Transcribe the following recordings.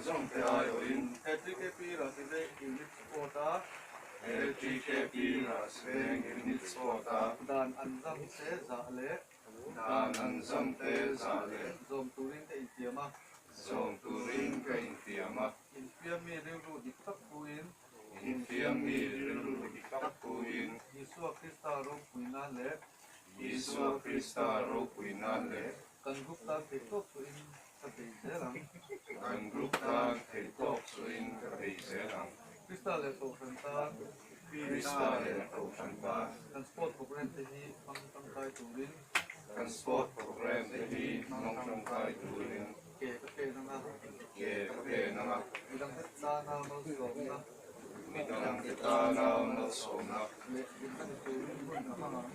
zawng te aiawhin. He TKP Rahsiveng Unit Sport a. He TKP Rahsiveng Unit Sport a. Dan an zam te zah leh. Dan an zam te zah leh. Zawm turin ka intiam a. Zawm turin ka intiam a. Infiam mi rilru dik tak puin. Infiam mi rilru dik tak puin. Isua Krista ropui nan leh. Isua Krista ropui nan leh. Kan group tan theih tawk chuhin ka bei zel ang. Kan group tan theih tawk chuhin ka bei zel ang. Krista leh Kohhran tan. Krista leh Kohhran tan. Kan sport program te hi hmang tangkai turin. Kan sport program te hi hmang tangkai turin. Ke ka pen anga. Ke ka pen anga. Midangte tana malsawmna. Midangte tana malsawmna. Leh hlimna ni turin hun ka hmang ang.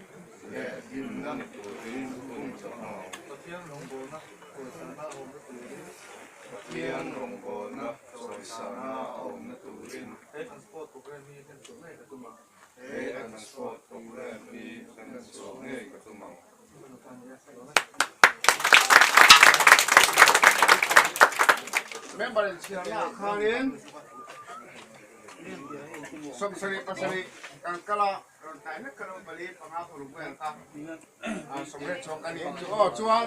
Leh hlimna ni turin hun ka hmang ang. Pathian rawngbawlna chawisana a awmna turin. Pathian rawngbawlna chawisana a awmna turin. He kan sport program hi hlen chhuah ngei ka tum ang. He kan sport program hi hlen chhuah ngei ka tum ang. Member in chhiarna ah khanin 77 kan kal a, rawn tlai hlek kha lo pali panga paruk vel kha sawmriat chhuak a ni chu aw chuan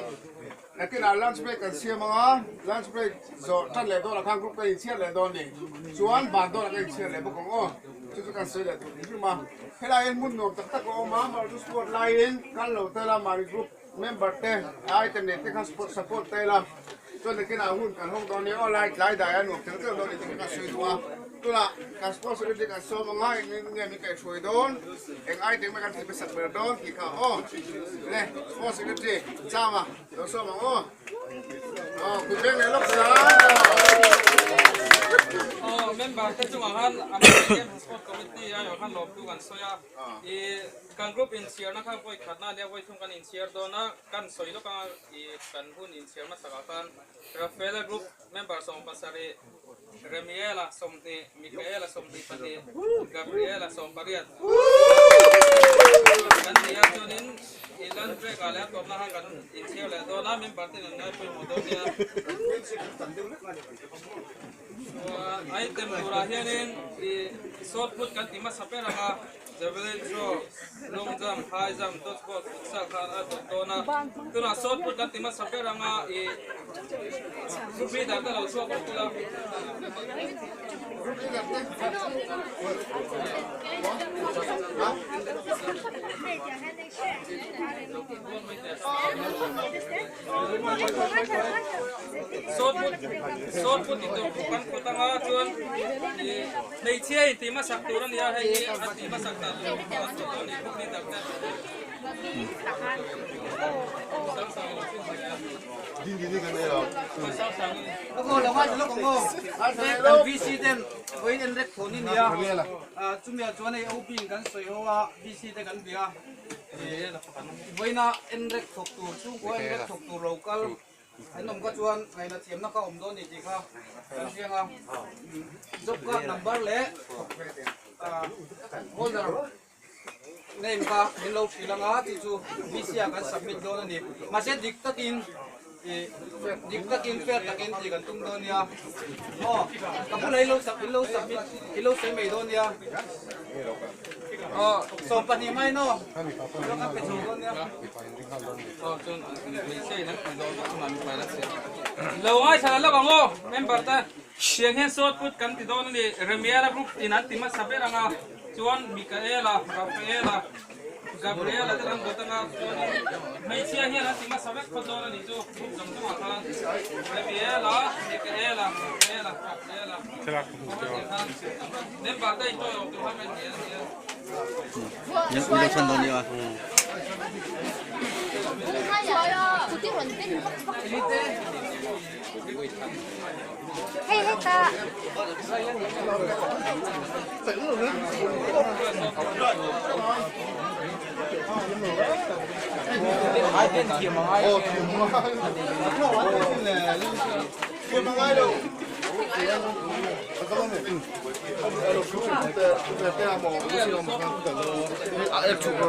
nakinah lunch break kan siam ang a, lunch break zawh tan leh dawnah khan group kan inchhiar leh dawn a ni chuan ban dawnah kan inchhiar leh bawk ang aw chu chu kan sawi leh tur hrim hrim a. Helai hian hmun nuam tak tak a awm a, amaherawhchu sport laiin kal lo tel a, mahni group member te item nei te khan support tel a, chuan nakinah hun kan hawng dawn nia aw lai tlai dai a nuam tel tel dawn a ni tih kha kan sawi duh a, tunah kan sport secretary kan sawm anga eng nge min kaihhruai dawn, eng item nge kan tih hmasak ber dawn tih kha aw le sport secretary Chama lo sawm ang aw. Aw kut veng leh lawk sa. Aw member te chungah khan Amawii Games Sport Committee aiawh khan lawmtu kan sawi a, i kan group inchhiarna kha vawi khatna ania vawi thum kan inchhiar dawn a, kan sawi lawk anga i kan hun inchhiar hmasakah khan Rafaela group member 70, Remiela 20, Mikaela 22, Gabriela 18 kan ni a chuanin i lunch break ah leh a tawpna khan kan inchhiar leh dawn a member ten an ngai pawimawh dawn nia. Chuan item turah hianin i shot put kan ti hmasa ber ang a, javelin throw, long jump, high jump, dodge ball, futsal khan a dawt dawn a. Tunah shot put kan ti hmasa ber ang a, i group leader te lo chhuak rawh ula. Group leader te. Sawt put ti tur chu kan kut anga chuan hmeichhia in tih hmasak tur a ni a, hei hi a tih hmasak dan tur a sawi dawn a ni group leader te. Kan VC ten vawiin en rek thawn i nia, chumi ah chuan hei OP in kan sawi ho a, VC te kan bia. Vawiina en rek thawk tur chhungkua en rek thawk tur lo kal an awm kha chuan ngaihna thiamna kha awm dawn ni tih kha kan hriang a, job card number leh holder name kha min lo hrilh anga tih chu VC ah kan submit dawn a ni. Mahse dik takin dik takin fair takin tih kan tum dawn nia. Aw ka bulah ilo ilo submit ilo sawi mai dawn nia. Aw 12 mai no ilo kan pe chho dawn nia. Aw chuan hmeichhia in an pui dawn bawk chungah mipa in an siam. Lo ngaithla lawk ang aw member te. Tiang hian shot put kan ti dawn a ni. Remiela group in an ti hmasa ber ang a, chuan Mikaela, Rafaela, Gabriela te an dawt anga chuanin hmeichhia hian an ti hmasa vek phawt dawn a nih chu group zawng zawngah khan Remiela, Mikaela, Rafaela, Gabriela member te intawi awm tur khan kan ni a nia. Hei heta.